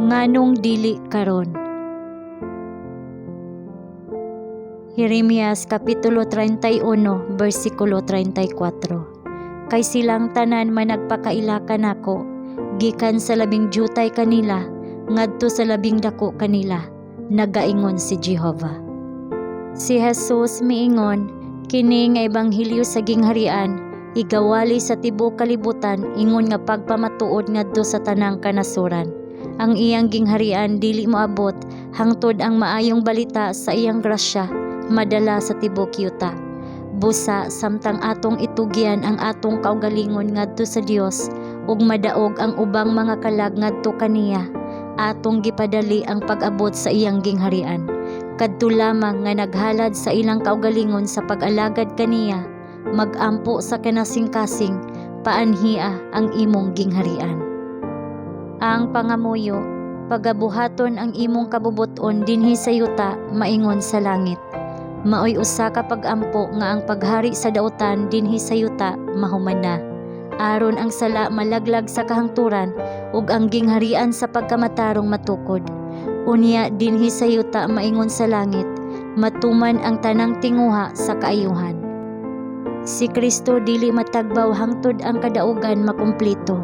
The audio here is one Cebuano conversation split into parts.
Nganong dili karon? Jeremias kapitulo 31 bersikulo 34. Kay silang tanan managpakaila kanako, gikan sa labing jutay kanila ngadto sa labing dako kanila, nagaingon si Jehova. Si Jesus miingon, "Kini nga ebanghelyo sa gingharian igawali sa tibuok kalibutan ingon nga pagpamatuod ngadto sa tanang kanasuran. Ang iyang gingharian dili moabot hangtod ang maayong balita sa iyang grasya madala sa tibuok yuta." Busa samtang atong itugyan ang atong kaugalingon ngadto sa Dios ug madaog ang ubang mga kalag ngadto kaniya, atong gipadali ang pag-abot sa iyang gingharian. Kadto lamang nga naghalad sa ilang kaugalingon sa pag-alagad kaniya, magampo sa kinasingkasing, "Paanhia ang imong gingharian." Ang pangamuyo: Pagabuhaton ang imong kabubut-on dinhi sa yuta maingon sa langit. Maoy usa ka pag-ampo nga ang paghari sa dautan dinhi sa yuta mahuman na, aron ang sala malaglag sa kahangturan ug ang gingharian sa pagkamatarong matukod. Unya dinhi sa yuta maingon sa langit, matuman ang tanang tinguha sa kaayuhan. Si Kristo dili matagbaw hangtod ang kadaugan makumpleto,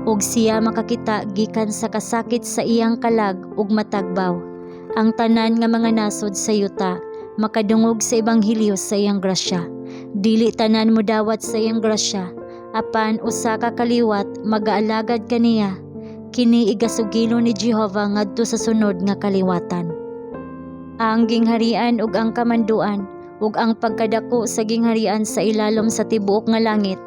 ug siya makakita gikan sa kasakit sa iyang kalag ug matagbaw. Ang tanan nga mga nasod sa yuta makadungog sa ebanghelyo sa iyang grasya. Dili tanan modawat sa iyang grasya, apan usa ka kaliwat magaalagad kaniya. Kini igasugilon ni Jehova ngadto sa sunod nga kaliwatan. Ang gingharian ug ang kamanduan ug ang pagkadako sa gingharian sa ilalom sa tibuok nga langit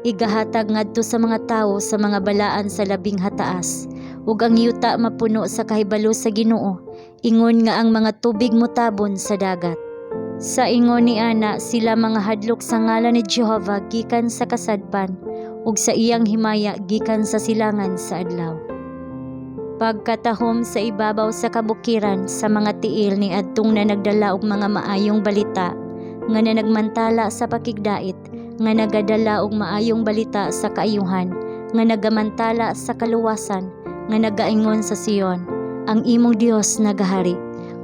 igahatag ngadto sa mga tawo sa mga balaan sa Labing Hataas, ug ang yuta mapuno sa kahibalo sa Ginoo ingon nga ang mga tubig motabon sa dagat. Sa ingon ni ana sila mangahadlok sa ngalan ni Jehova gikan sa kasadpan ug sa iyang himaya gikan sa silangan sa adlaw. Pagkatahom sa ibabaw sa kabukiran sa mga tiil ni adtong nanagdala og mga maayong balita, nga nanagmantala sa pakigdait, nga nagadala og maayong balita sa kaayuhan, nga nagamantala sa kaluwasan, nga nagaingon sa Sion, "Ang imong Dios nagahari."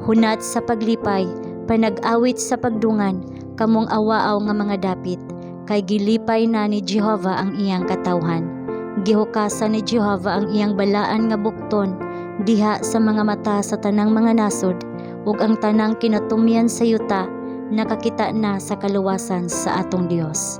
Hunat sa paglipay, panag-awit sa pagdungan, kamong awaaw nga mga dapit, kay gilipay na ni Jehova ang iyang katawhan. Gihukasan ni Jehova ang iyang balaan nga bukton diha sa mga mata sa tanang mga nasod, ug ang tanang kinatumyan sa yuta nakakita na sa kaluwasan sa atong Dios.